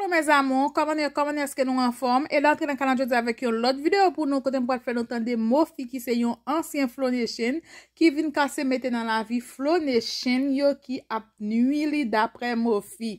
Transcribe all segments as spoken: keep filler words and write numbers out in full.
Mes amours, kòman nou ye, kòman nou ye, èske nou anfòm? E la antre nan kanal jodi avèk yon lòt videyo pou nou, kote m pral fè nou tande Mofi ki se yon ansyen Flow Nation ki vin kase mete nan lavi Flow Nation yo ki ap nwi li daprè Mofi.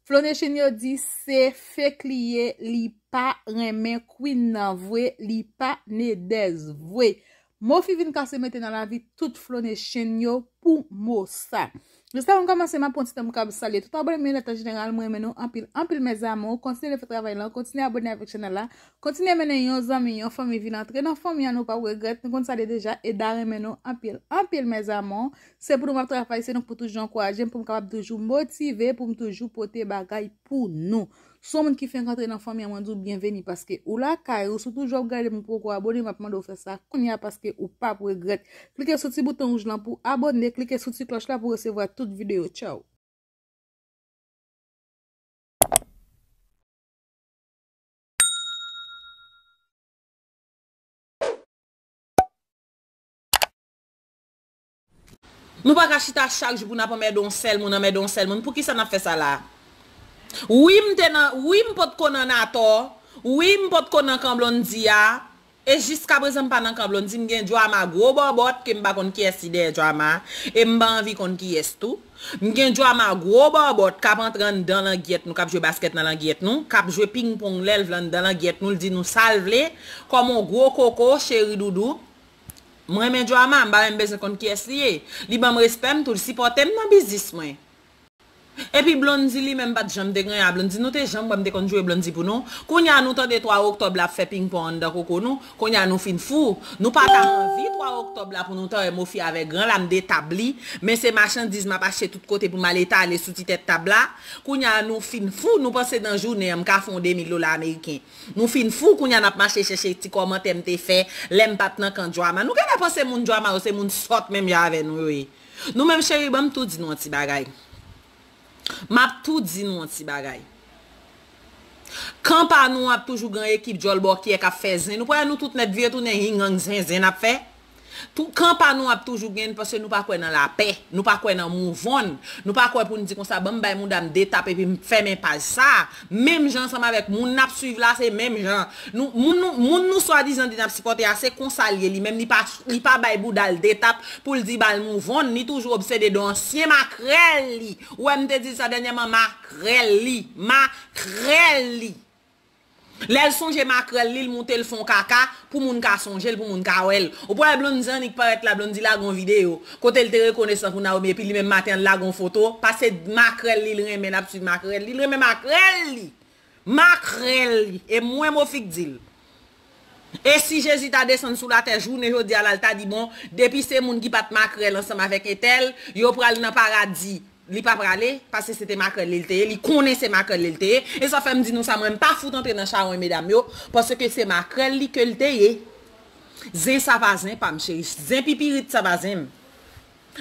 Flow Nation yo di se fake li ye, li pa renmen Queen nan vre, li pa Nedès vre. Mofi vin kase mete nan lavi tout Flow Nation yo pou mo sa. Jis avan m kòmanse, m ap pran ti tan pou m kab salye tout abòne m yo nèt an jeneral, mwen renmen nou anpil, anpil mes amours, kontinye fè travay lan, kontinye abòne avèk chanèl la, kontinye mennen yon zanmi, yon fanmi vin antre nan fanmi an, nou p ap regrèt, nou konn sa de deja, Eda renmen nou anpil, anpil mes amours, se pou nou m ap travay, se nou k pou toujou ankouraje m, pou m kapab toujou motive, pou m toujou pote bagay pou nou. Si w moun ki fenk antre nan fanmi an, mwen di w byenveni paske ou lakay ou, si w toujou ap gade m, ou poko abòne, m ap mande w fè sa kounye a paske ou p ap regrèt. Klike sou ti bouton wouj lan pou abòne, klike sou ti klòch la pou resevwa tout videyo. Tchaw! Nou pa ka chita chak jou pou n ap anmède yon sèl moun, anmède yon sèl moun. Poukisa n ap fè sa la? Wi, m te nan, wi, m potko nan Natò. Wi, m potko nan kan Blondy a. E jiskaprezan m pa nan kan Blondy, m gen Drama gwo bòbòt ke m pa konn kiyès ki dèyè Drama. E m pa anvi konn kiyès tou. M gen Drama gwo bòbòt k ap antre anndan langyèt nou, k ap jwe baskèt nan langyèt nou, k ap jwe pingpong lè l vle anndan langyèt nou, l di nou sa l vle, kòm yon gwo koko, cheri doudou. Mwen renmen Drama, m pa menm bezwen konn kiyès li ye. Li ban m respè m tou, li sipòte m nan biznis mwen. Epi Blondy li menm pa t janm te gen a Blondy, nou te janm wè m te konn jwe Blondy pou nou. Kounye a nou tande twa oktòb la ap fè pingpong anndan koko nou. Kounye a nou fin fou. Nou pa ta anvi twa oktòb la pou nou ta wè Mofi avèk gran lam de tab li. Men se machandiz m ap achte tout kote pou m al etale sou ti tèt tab la. Kounye a nou fin fou, nou panse nan jounen an m ka fè yon de mil dola ameriken. Nou fin fou, kounye a n ap mache chèche ti kòmantè m te fè lè m pa t nan kan Drama. Nou genlè panse moun Drama yo se moun sòt menm jan avè nou yo ye. Nou menm cheri, ban m tou di nou yon ti bagay. M ap tou di nou yon ti bagay. Kan pa nou ap toujou gen ekip djòl bòkyè k ap fè zen. Nou pa wè nou tout nèt vire tounen ying yang zen zen n ap fè. Tou, kan pa nou ap toujou gen, paske nou pa kwè nan lapè, nou pa kwè nan move on, nou pa kwè pou n di konsa, ban m bay mouda m de tap epi m fèmen paj sa a. Menm jan ansanm avèk moun n ap swiv la, se menm jan. Nou, moun nou, moun nou swadizan di n ap sipòte a, se konsa l ye li menm, li pa, li pa bay bouda l de tap pou l di ba l move on, li toujou obsede de ansyen makrèl li. Ou wè m te di l sa dènyèman, makrèl li, makrèl li. Lè l sonje makrèl li, l moute l fon kaka pou moun ka sonje l, pou moun ka wè l. Ou pa wè Blondy annik parèt la, Blondy lage yon videyo kote l te rekonesan pou Naomi, epi li menm maten an l lage yon foto, paske makrèl li, l renmen, l ap swiv makrèl li, l renmen makrèl li. Makrèl li. E mwen Mofi k di l. E si Jezi ta desann sou latè jounen jodi a la, l ta di, bon, depi se moun ki pa t makrèl ansanm avèk entèl, yo pral nan paradi. Li pa prale, paske se te makrèl li l te ye, li konnen se makrèl li l te ye. E sa fè m di nou sa, mwen m pa fout antre nan chawony medam yo, paske se makrèl li ke l te ye. Zen sa pa zen pa m cheri, zen pipirit sa pa zen m.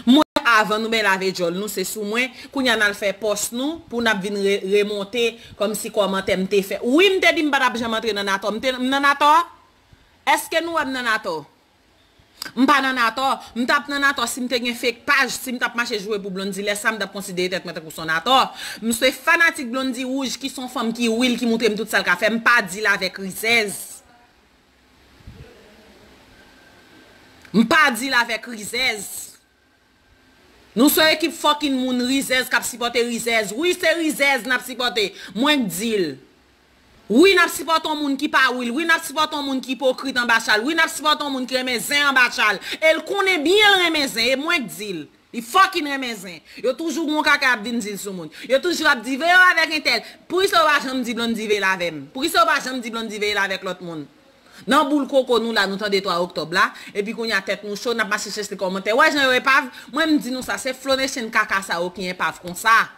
Mwen avan nou ben lave djòl nou, se sou mwen, kounye a n al fè pòs nou, pou n ap vin re-, remonte, kòmsi kòmantè m te fè. Wi, m te di m pa t ap janm antre nan Natò, m te, m nan Natò? Èske nou wè m nan Natò? M pa nan Natò. M t ap nan Natò si m te gen fake paj, si m t ap mache jwe pou Blondy. Lè sa, m t ap konsidere tèt mwen tankou se yon Natò. M se fanatik Blondy wouj ki se yon fanm ki real, ki montre m tout sa l ka fè. M pa deal avèk rizèz. M pa deal avèk rizèz. Nou se yon ekip fucking moun rizèz k ap sipòte rizèz. Wi, se rizèz n ap sipòte. Mwen k di l. Wi, n ap sipòte yon moun ki pa real. Wi, n ap sipòte yon moun ki ipokrit anba chal. Wi, n ap sipòte yon moun ki renmen zen anba chal. E l konnen byen l renmen zen. E mwen k di l. Li fucking renmen zen. Yo toujou gon kaka y ap vin di l sou moun. Yo toujou ap di, "Veye w avèk entèl." Poukisa yo pa janm di Blondy veye l avè m? Poukisa yo pa janm di Blondy veye l avèk lòt moun? Nan boul koko nou la, nou tande twa oktòb la, epi kounye a tèt nou cho, n ap mache chèche kòmantè. Wè jan yo epav, mwen m di nou sa, se Flow Nation kaka sa yo ki enpav konsa.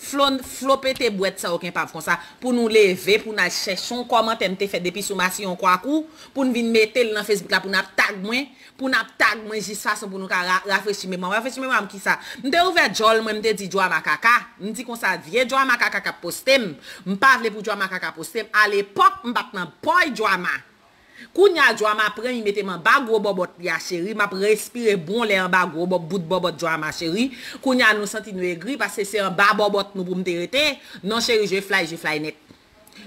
Flo, Flo pete bwèt sa yo ki enpav konsa, pou nou leve, pou n al chèche yon kòmantè m te fè depi sou Masiyon Kwakou, pou n vin mete l nan Facebook la, pou n ap tag mwen, pou n ap tag mwen jis fason pou nou ka ra-, rafrechi memwa m. Rafrechi memwa m kisa? M te ouvè djòl mwen, m te di Drama kaka. M di konsa, vye Drama kaka k ap poste m. M pa vle pou Drama kaka poste m. Alepòk, m pa t nan pòy Drama. Kounye a Drama pran, li mete m anba gwo bòbòt li a, cheri. M ap respire bon lè anba gwo bò-, bout bòbòt Drama, cheri. Kounye a nou santi nou egri, paske se anba bòbòt nou pou m te rete. Non, cheri, je fly, je fly nèt.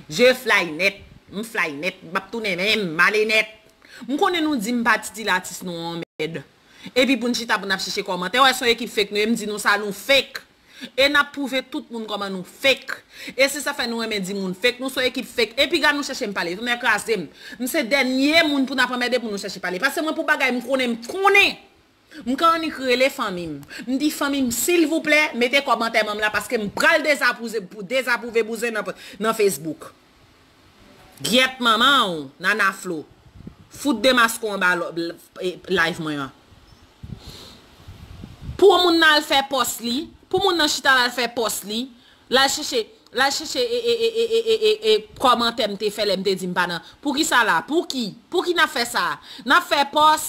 Je fly nèt. M fly nèt. M ap tounen menm. M ale nèt. M konnen nou di m pa ti di latis nou anmèd. Epi pou n chita pou n ap chèche kòmantè. Wè, se yon ekip fake nou ye, m di nou sa, nou fake. E n ap pwouve tout moun kòman nou fake. E se sa fè nou renmen di moun fake. Nou se yon ekip fake. Epi gad nou chèche m pale. Tonnè kraze m. M se dènye moun pou n ap anmède pou nou chèche pale. Pase mwen pou bagay m konnen, m konnen. M ka annik rele fanmi m. M di fanmi m, silvouplè, mete kòmantè ban m la paske m pral dezapwouve, pou dezapwouve bouzen nan, nan Facebook. Gyèt manman w, Nana Flo. Fout demaske w anba lo- l- e, live mwen an. Pou yon moun nan al fè pòs li, pou moun nan chita l al fè pòs li, l al chèche, l al chèche e, e, e, e, e, e, e, e kòmantè m te fè lè m te di m pa nan. Pou ki sa la? Pou ki? Pou ki n ap fè sa? N ap fè pòs?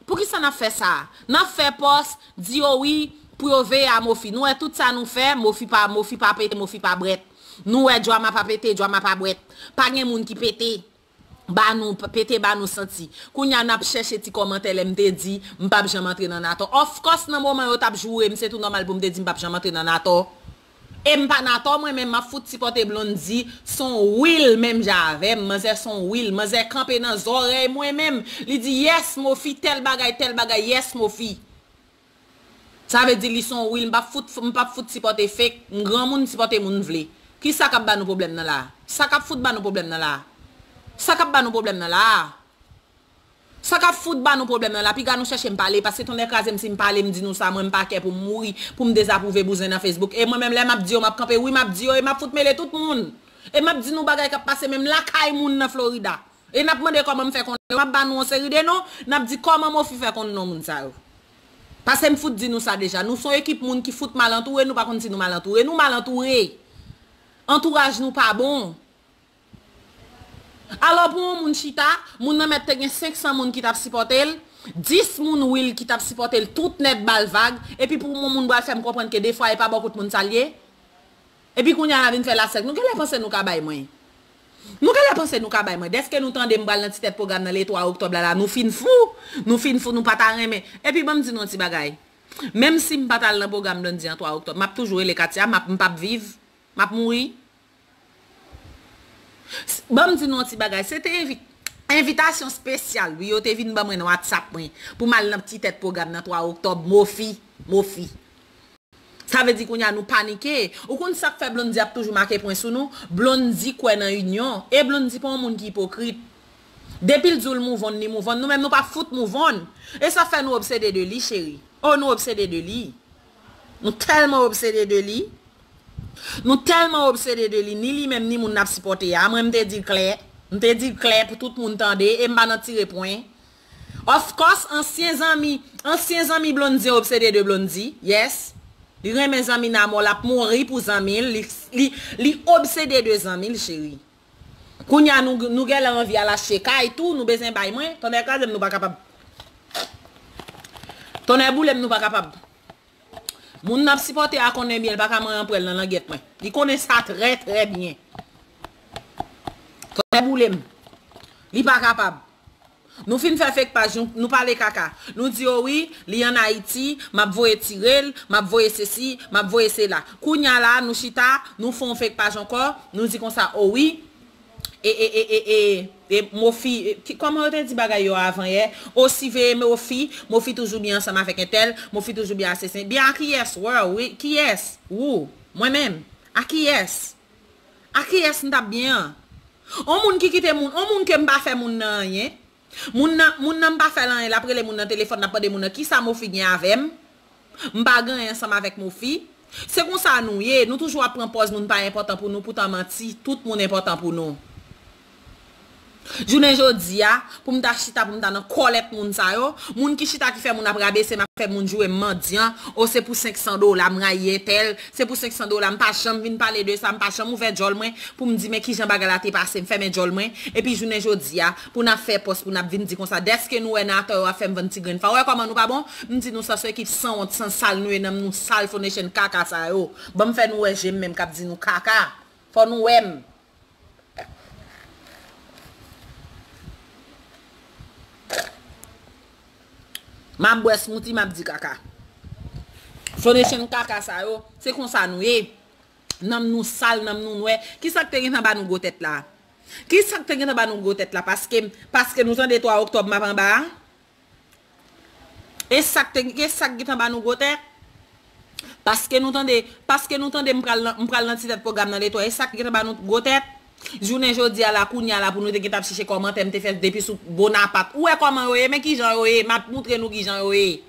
Pou ki sa n ap fè sa? N ap fè pòs, di yo wi, pou yo veye a Mofi. Nou wè tout sa nou fè, Mofi pa, Mofi pa pete, Mofi pa brèt. Nou wè Djwama pa pete, Djwama pa brèt. Pa gen moun ki pete ba nou, pete ba nou santi. Kounye a n ap chèche ti kòmantè lè m te di m p ap janm antre nan Natò. Of course, nan moman yo t ap joure m, se tou nòmal pou m te di m p ap janm antre nan Natò. E m pa Natò mwen menm, m ap fout sipòte Blondy, se yon wil menm jan avè m, manzè se yon wil, manzè kanpe nan zòrèy mwen menm. Li di, yes, Mofi, tèl bagay, tèl bagay, yes, Mofi. Sa vle di li se yon wil, m p ap fout, m p ap fout sipòte fake, m granmoun, sipòte moun m vle. Kisa k ap ba nou pwoblèm nan la? Sa k ap fout ba nou pwoblèm nan la? Sa k ap ba nou pwoblèm nan la? Sa k ap fout ba nou pwoblèm nan la? Piga nou chèche m pale, paske tonnè kraze m si m pale, m di nou sa, mwen m pa kè pou m mouri, pou m dezapwouve bouzen nan Facebook. E mwen menm lè m ap di yo, m ap kanpe, wi m ap di yo, e m ap fout mele tout moun. E m ap di nou bagay k ap pase menm lakay moun nan Florida. E n ap mande kòman m fè konnen yo, m ap ba nou yon seri de non, n ap di kòman Mofi fè konn non moun sa yo. Paske m fout di nou sa deja, nou se yon ekip moun ki fout mal antoure, nou pa konn si nou mal antoure, nou mal antoure. Antouraj nou pa bon. Alò pou yon moun chita, moun nan mèt te gen senk san moun ki t ap sipòte l, dis moun wil ki t ap sipòte l tout nèt ba l vag, epi pou yon moun pral fè m konprann ke defwa e pa bò kout moun sa l ye. Epi kounye a n a vin fè lasèk. Nou genlè panse nou ka bay mwen. Nou genlè panse nou ka bay mwen. Dèske nou tande m pral nan ti tèt pwogram nan le twa oktòb la, la, nou fin fou. Nou fin fou, nou pa ta renmen. Epi ban m di nou yon ti bagay. Menm si m pa t al nan pwogram Blondy an twa oktòb, m ap toujou rele Katia, m ap, m p ap viv, m ap mouri. S- Ban m di nou yon ti bagay. Se te envi- envitasyon espesyal, wi, yo te vin ban mwen nan WhatsApp mwen pou m al nan ti tèt pwogram nan twa oktòb. Mofi, Mofi. Sa vle di kounye a nou panike. Ou konn sa k fè Blondy ap toujou make pwen sou nou? Blondy kwè nan inyon. E Blondy pa yon moun ki ipokrit. Depi l di w l move on, li move on. Nou menm nou pa fout move on. E sa fè nou obsede de li, cheri. Oh, nou obsede de li. Nou tèlman obsede de li. Nou tèlman obsede de li, ni li menm, ni moun n ap sipòte a. Mwen, m te di l klè. M te di l klè pou tout moun tande, e m pa nan tire pwen. Of course, ansyen zanmi, ansyen zanmi Blondy obsede de Blondy. Yes. Li renmen zanmi n a mò, l ap mouri pou zanmi l. Li, li, li obsede de zanmi l, cheri. Kounye a nou, nou genlè anvi al achte kay tou, nou bezwen bay mwen. Tonnè kraze m, nou pa kapab. Tonnè boule m, nou pa kapab. Moun n ap sipòte a konnen byen, li pa ka manyen anprèl nan langyèt mwen. Li konnen sa trè, trè byen. Tonnè boule m. Li pa kapab. Nou fin fè fake paj, nou, nou pale kaka. Nou di yo wi, li ann Ayiti, m ap voye tire l, m ap voye sesi, m ap voye sela. Kounye a la, nou chita, nou fè yon fake paj ankò, nou di konsa, o wi, e, e, e, e, e, e, Mofi, e, ki, kòman yo te di bagay yo avan yè? O, siveye Mofi, Mofi toujou byen ansanm avèk entèl, Mofi toujou byen asesen. Byen a kiyès, world, wi, kiyès? Ou, mwen menm, a kiyès? A kiyès m t ap byen an? On moun ki kite moun, on moun ke m pa fè moun nan anyen. Moun nan, moun nan m pa fè l anyen, l ap rele moun nan telefòn, l ap mande moun nan kisa Mofi gen avè m. M pa gen anyen ansanm avèk Mofi. Se konsa nou ye, nou toujou ap pran pòz moun pa enpòtan pou nou, poutan manti, tout moun enpòtan pou nou. Jounen jodi a, pou m ta chita, pou m ta nan kòlèt moun sa yo, moun ki chita ki fè moun ap rabese m, ap fè moun joure m mandyan, o se pou senk san dola m rayi entèl, se pou senk san dola m pa janm vin pale de sa, m pa janm ouvè djòl mwen, pou m di men kijan bagay la te pase, m fèmen djòl mwen, epi jounen jodi a, pou n ap fè pòs, pou n ap vin di konsa, dèske nou wè Nathan yo ap fè m vann ti grenn fa, wè kòman nou pa bon? M di nou sa, se ekip sanwont, sansal nou ye, nanm nou sal, Foundation kaka sa yo. Ban m fè nou wè je m menm k ap di nou kaka. Fò nou wè m. M ap bwè smoothie, m ap di kaka. Foundation kaka sa yo, se konsa nou ye. Nanm nou sal, nanm nou nwè. Kisa k te gentan ba nou gwo tèt la? Kisa k te gentan ba nou gwo tèt la? Paske, paske nou tande twa oktòb m ap anba a? E sa k te, e sa k gentan ba nou gwo tèt? Paske nou tande, paske nou tande m pral nan, m pral nan ti tèt pwogram nan le twa, e sa k gentan ba nou gwo tèt? Jounen jodi a la, kounye a la, pou nou te gentan ap chèche kòmantè, m te fè depi sou Bonapat. Ou wè kòman yo ye, men kijan yo ye, m ap moutre nou kijan yo ye.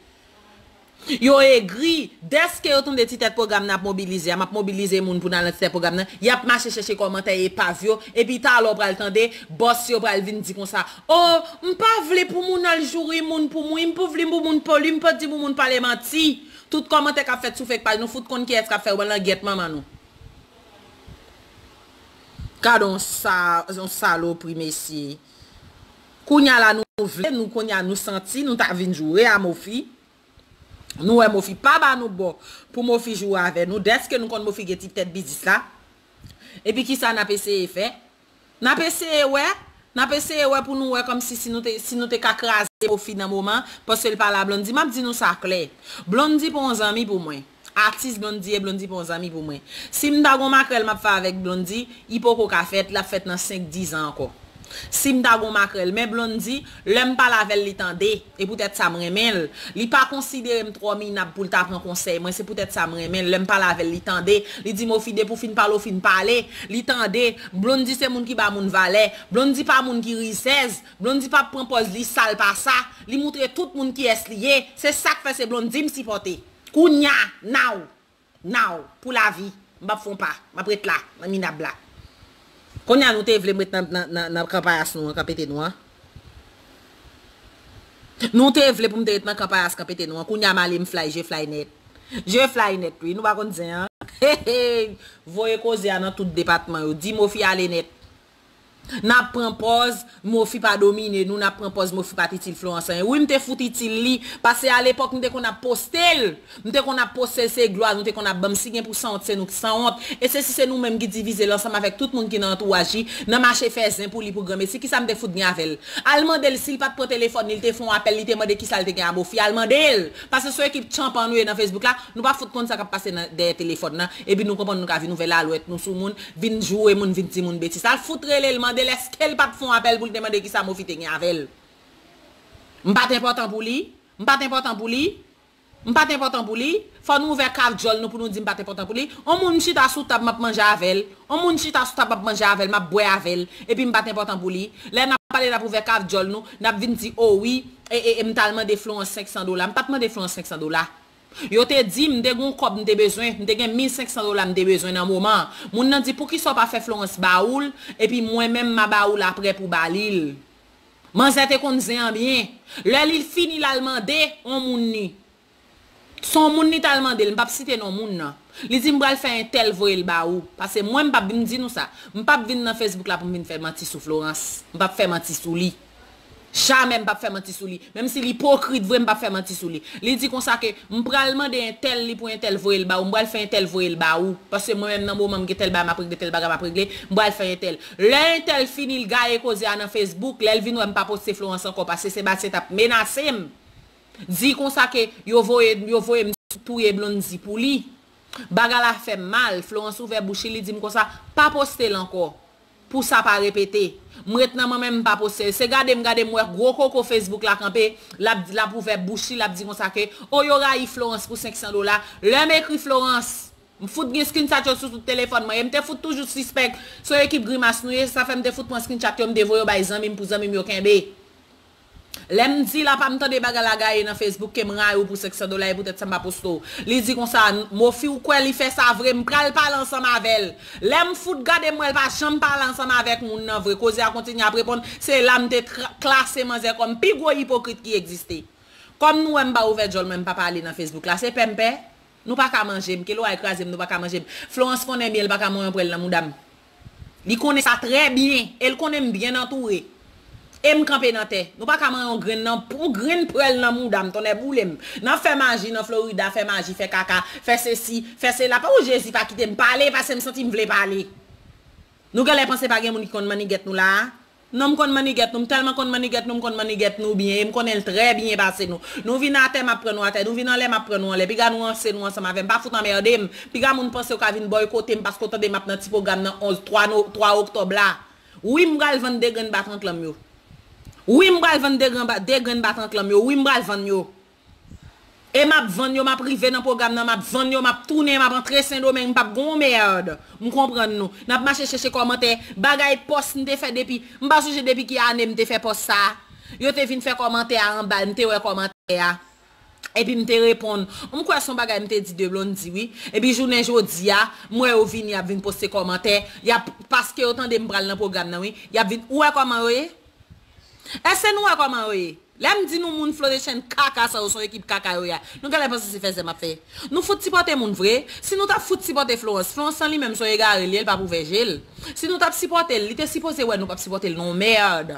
Yo egri, dèske yo tande ti tèt pwogram nan ap mobilize a, m ap mobilize moun pou n al nan ti tèt pwogram nan, y ap mache chèche kòmantè epav yo, epi talè w pral tande, bòs yo pral vin di konsa, o, m pa vle pou moun al joure moun pou mwen, m pa vle pou moun poli, m pa di pou moun pale manti. Tout kòmantè k ap fèt sou fake paj nou, fout konn kiyès k ap fè yo, bann langyèt manman nou. Gade yon sa, yon salopri, mesye. Kounye a la, nou vle, nou kounye a, nou santi, nou ta vin joure a Mofi. Nou wè Mofi pa ba nou bò pou Mofi joure avè nou, dèske nou konn Mofi gen ti tèt biznis la. Epi kisa n ap eseye fè? N ap eseye wè, n ap eseye wè pou nou wè kòmsi si nou te, si nou te ka kraze Mofi nan moman, paske l pa la Blondy. M ap di nou sa klè. Blondy pa yon zanmi pou mwen. Atis Blondy ye, Blondy pa yon zanmi pou mwen. Si m ta gon makrèl m ap fè avèk Blondy, li poko ka fèt, l ap fèt nan senk, diz an ankò. Si m ta gon makrèl, men Blondy, lè m pale avè l, li tande. E poutèt sa m renmen l. Li pa konsidere m twò minab pou l ta pran konsèy mwen, se poutèt sa m renmen l. Lè m pale avè l, li tande. Li di m, Mofi, depi w fin pale, w fin pale. Li tande. Blondy se moun ki ba moun valè. Blondy pa moun ki rizèz. Blondy p ap pran pòz li sa l pa sa. Li moutre tout moun kiyès li ye. Se sa k fè se Blondy m sipòte. Kounye a, now. Now, pou lavi, m p ap fè yon pa. M ap ret la, nan minab la. Kounye a nou te vle m ret nan, nan, nan, nan kanpayas nou an, kanpete nou an. Nou te vle pou m te ret nan kanpayas kanpete nou an. Kounye a m ale m fly, je fly nèt. Je fly nèt, wi. Nou pa konn zen an. Hey, hey. Voye koze a nan tout depatman yo. Di Mofi ale nèt. N ap pran pòz Mofi pa domine nou, n ap pran pòz Mofi pa t itil Florence anyen. Wi, m te fout itil li, paske alepòk m te konn ap poste l. M te konn ap poste l, se glwa nou te konn ap ban m. Si gen pou sanwont, se nou ki sanwont. E se si se nou menm ki divize l ansanm avèk tout moun ki nan antouraj li, nan mache fè zen pou li pou granmesi. Kisa m te fout gen avè l? Al mande l si l pa t pran telefòn li, li te fè yon apèl, li te mande kisa l te gen a Mofi. Al mande l. Paske se yon ekip tchanpan nou ye nan Facebook la, nou pa fout konn sa k ap pase nan, dèyè telefòn nan. Epi nou konprann nou ka vin ouvè lalwèt nou sou moun, vin joure moun, vin di moun betiz. Al fout rele l, mande l èske l pa t fè yon apèl pou l te mande kisa Mofi te gen avè l. M pa t enpòtan pou li? M pa t enpòtan pou li? M pa t enpòtan pou li? Fò nou ouvè kav djòl nou pou nou di m pa t enpòtan pou li? On moun chita sou tab, m ap manje avè l. On moun chita sou tab, m ap manje avè l, m ap bwè avè l. Epi m pa t enpòtan pou li? Lè n ap pale, n ap ouvè kav djòl nou, n ap vin di, o wi, e, e, e m t al mande Florence senk san dola. M pa t mande Florence senk san dola. Yo te di m, m te gen yon kòb m te bezwen, m te gen mil senk san dola m te bezwen nan moman an. Moun nan di, poukisa w pa fè Florence ba ou l, epi mwen menm m a ba ou l aprè pou ba li l. Manzè te konn zen an byen. Lè li fini l al mande yon moun li. Se yon moun li t al mande l, m p ap site non moun nan. Li di m pral fè entèl voye l ba ou. Paske mwen m p ap vin di nou sa. M p ap vin nan Facebook la pou m vin fè manti sou Florence. M p ap fè manti sou li. Jamè m p ap fè manti sou li. Menm si l ipokrit vre, m p ap fè manti sou li. Li di konsa ke m pral mande entèl li pou entèl voye l ba ou, m pral fè entèl voye l ba ou. Paske mwen menm nan moman m gen tèl bagay m ap regle, tèl bagay m ap regle, m pral fè entèl. Lè entèl fini, l gaye koze a nan Facebook, lè l vin wè m pa poste Florence ankò, paske Sebastien t ap menase m. Di konsa ke yo voye, yo voye m touye Blondy pou li. Bagay la fè m mal. Florence ouvè bouch li, li di m konsa, pa poste l ankò. Pou sa pa repete. M ret nan mwen menm, m pa poste l. Se gade m, gade m wè gwo koko Facebook la kanpe, l ap, l ap ouvè bouch li, l ap di konsa ke, o, yo rayi Florence pou senk san dola. Lè m ekri Florence, m fout gen screenshot yo sou tout telefòn mwen. E m te fout toujou sispèk se yon ekip grimas nou ye, se sa fè m te fout pran screenshot yo, m te voye yo bay zanmi m pou zanmi m yo kenbe. Lè m di l apa m tande bagay la gaye nan Facebook ke m rayi w pou senk san dola e poutèt sa m pa poste w. Li di konsa, Mofi, ou kwè li fè sa vre, m pral pale ansanm avè l. Lè m fout gade m wè l pa janm pale ansanm avèk moun nan vre. Koze a kontinye ap reponn, se la m te tra- klase manzè kòm pi gwo ipokrit ki egziste. Kòm nou wè m pa ouvè djòl mwen, m pa pale nan Facebook la, se pè m pè. Nou pa ka manje m, ke lwa e kraze m, nou pa ka manje m. Florence konnen byen, l pa ka manyen yon prèl nan mouda m. Li konnen sa trè byen, e l konnen m byen antoure. E m kanpe nan tè. Nou pa ka manyen yon grenn nan, yon grenn prèl nan mouda m, tonnè boule m. N ap fè maji nan Florida, fè maji, fè kaka, fè sesi, fè sela. Pa ou Jezi pa kite m pale, paske m santi m vle pale. Nou genlè panse pa gen moun ki konn mannigèt nou la a? Non, m konn mannigèt nou, m tèlman konn mannigèt nou, m konn mannigèt nou byen, e m konnen l trè byen pase nou. Nou vin atè, m ap pran nou atè, nou vin anlè, m ap pran nou anlè. Piga nou ranse nou ansanm avè m, pa fout anmède m. Piga moun panse yo ka vin bòykote m paske yo tande m ap nan ti pwogram nan onz, twa no-, twa oktòb la. Wi, m pral vann de grenn batrank lanm yo. Wi, m pral vann de grenn ba-, de grenn batrank lanm yo. Wi, m pral vann yo. E m ap vann yo, m ap rive nan pwogram nan, m ap vann yo, m ap tounen, m ap antre Sendomeng, m p ap gon mèd. M konprann nou. N ap mache chèche kòmantè, bagay pòs m te fè depi, m pa sonje depi ki ane m te fè pòs sa a. Yo te vin fè kòmantè a anba, m te wè kòmantè a. Epi m te reponn. M kwè se yon bagay m te di de Blondy, wi. Epi jounen jodi a, m wè yo vini, y ap vin poste kòmantè. Y ap, paske yo tande m pral nan pwogram nan, wi. Y ap vin, ou wè kòman yo ye? Èske nou wè kòman yo ye? Lè m di nou moun Flodechèn kaka sa yo, se yon ekip kaka yo ye a. Nou genlè panse se fèzè m ap fè. Nou fout sipòte moun vre. Si nou t ap fout sipòte Florence, Florence lan li menm se yon egare li ye, li p ap ouvè je l. Si nou t ap sipòte l, li te sipoze wè nou p ap sipòte l nan yon mèd.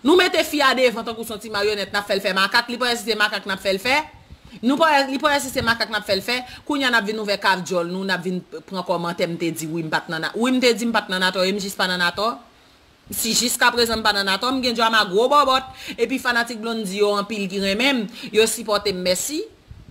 Nou mete fi a devan tankou se yon ti maryonèt, n ap fè l fè makak, li pa wè si se makak n ap fè l fè. Nou pa wè, li pa wè si se makak n ap fè l fè. Kounye a n ap vin ouvè kav djòl nou, n ap vin pran kòmantè, m te di wi, m pa t nan na-, wi, m te di m pa t nan atò, e m jis pa nan atò. Si jiskaprezan m pa nan atò, m gen djama gwo bòbòt. Epi fanatik Blondy yo anpil ki renmen m, yo sipòte m, mèsi.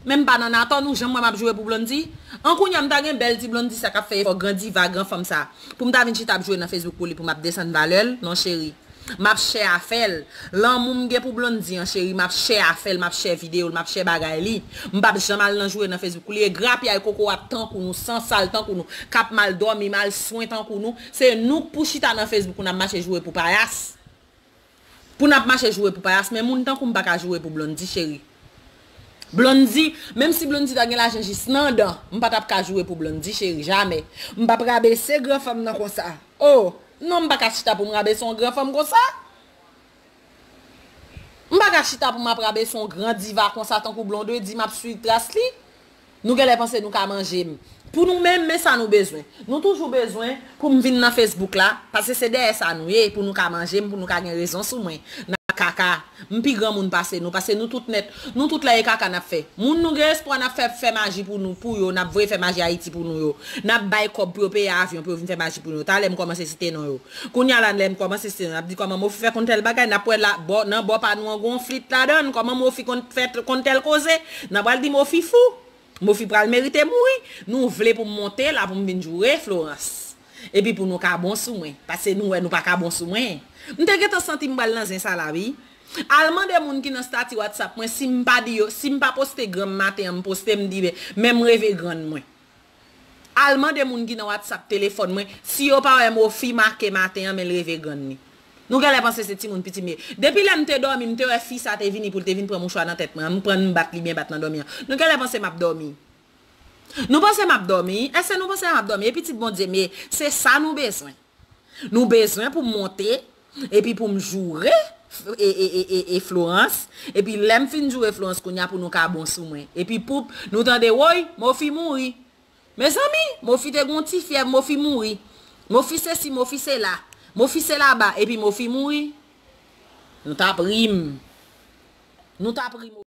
Men m pa nan atò, nou janm wè m ap joure pou Blondy. An kounye a m ta gen bèl ti Blondy sa k ap fè efò, gran diva, gran fanm sa. Pou m ta vin chita ap joure nan Facebook pou li, pou m ap desann valè l, non cheri. M ap share afè l. Lanmou m gen pou Blondy an, cheri, m ap share afè l, m ap share videyo l, m ap share bagay li. M p ap janm al nan joure nan Facebook pou li. E grapyay kokorat tankou nou, sansal tankou nou, k ap mal dòmi, mal swen tankou nou, se nou k pou chita nan Facebook pou n ap mache joure pou payas. Pou n ap mache joure pou payas, men moun tankou m pa ka joure pou Blondy, cheri. Blondy, menm si Blondy ta gen lajan jis nan dan, m pa t ap ka joure pou Blondy, cheri, jamè. M p ap rabese gran fanm nan konsa. Oh, non, m pa ka chita pou m rabese yon gran fanm konsa. M pa ka chita pou m ap rabese yon gran diva konsa tankou Blondedy, m ap swiv tras li. Nou genlè panse nou ka manje m. Pou nou menm, men sa nou bezwen. Nou toujou bezwen pou m vin nan Facebook la, paske se dèyè sa nou ye, pou nou ka manje m, pou nou ka gen rezon sou mwen. N ap kaka. M pi granmoun pase nou, paske nou tout nèt, nou tout la e kaka n ap fè. Moun nou gen espwa n ap fè, fè maji pou nou, pou yo, n ap voye fè maji Ayiti pou nou yo. N ap bay kòb pou yo peye avyon, pou yo vin fè maji pou nou. Talè m kòmanse site non yo. Kounye a la, lè m kòmanse site non, n ap di kòman Mofi fè konn tèl bagay, n ap wè la, bò, nan bò pa nou an gon flit ladan l, kòman Mofi konn fè t-, konn tèl koze, n ap pral di Mofi fou. Mofi pral merite mouri. Nou vle pou m monte la pou m vin joure Florence. Epi pou nou ka bon sou mwen. Paske nou wè nou pa ka bon sou mwen. M te gentan santi m pral nan zen sa la, wi. Al mande moun ki nan stati WhatsApp mwen si m pa di yo, si m pa poste granm maten an, m poste, m di, men, men m reve grann mwen. Al mande moun ki nan WhatsApp telefòn mwen, si yo pa wè Mofi make maten an, men l reve grann li. Nou genlè panse se timoun piti m ye. Depi lè m te dòmi, m te wè fi sa te vini pou l te vin pran mouchwa nan tèt mwen an, m pran l, m bat li byen bat nan dòmi an. Nou genlè panse m ap dòmi. Nou panse m ap dòmi? Èske nou panse m ap dòmi? E pitit Bondye m ye. Se sa nou bezwen. Nou bezwen pou m monte, epi pou m joure, e, e, e, e, e Florence. Epi lè m fin joure Florence, kounye a pou nou ka bon sou mwen. Epi pou nou tande, woy, Mofi mouri. Mezanmi, Mofi te gon ti fyèv, Mofi mouri. Mofi sesi, Mofi sela. Mofi selaba, epi Mofi mouri. Nou t ap ri m. Nou t ap ri m.